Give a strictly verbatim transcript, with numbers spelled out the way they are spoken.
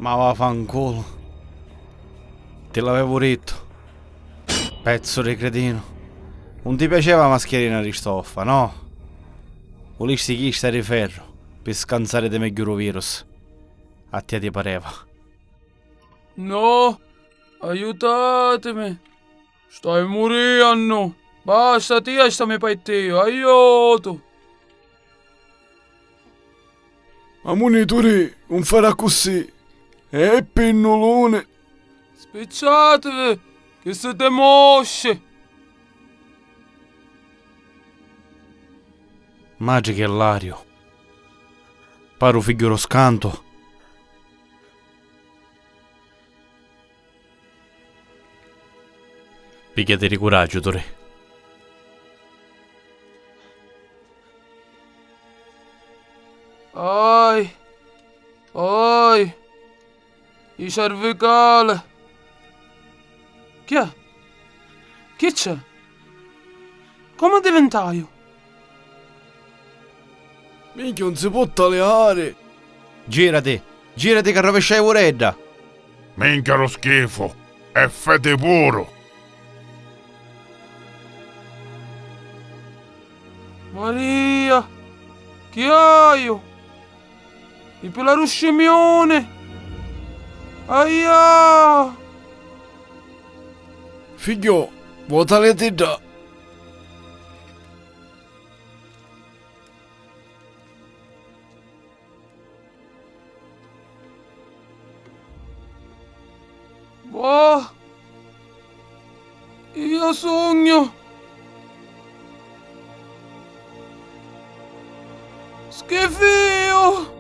Ma va fanculu. Ti l'avevu dittu. Pezzu di cretinu. Un ti piaceva a mascherina di stoffa, no? Vulisti chista di ferru pi scanzari di megghiu ru virus. A tia ti pareva. No, aiutatimi. Stai muriannu. Basta, tia sta mi paittiu. Aiutu. Ammunituri, un fari accussì. E pinnuluni. Spicciativi, chi siti mosci. Matri chi lariu. Pari u figghiu ru scantu. Pigghiati di curaggiu, Turi. Oi! Oi! I cervicali! Chi è? Chi c'è? Comu divintaiu? Minchia, un si pò taliari! Girati! Girati ca rovesciai vuredda! Minchia ru schifu! E feti puru! Maria! Chi haiu? I pilaruscimiuni! Aia! Figghiò, votaliati dda! Boh! Io sugnu schifiu!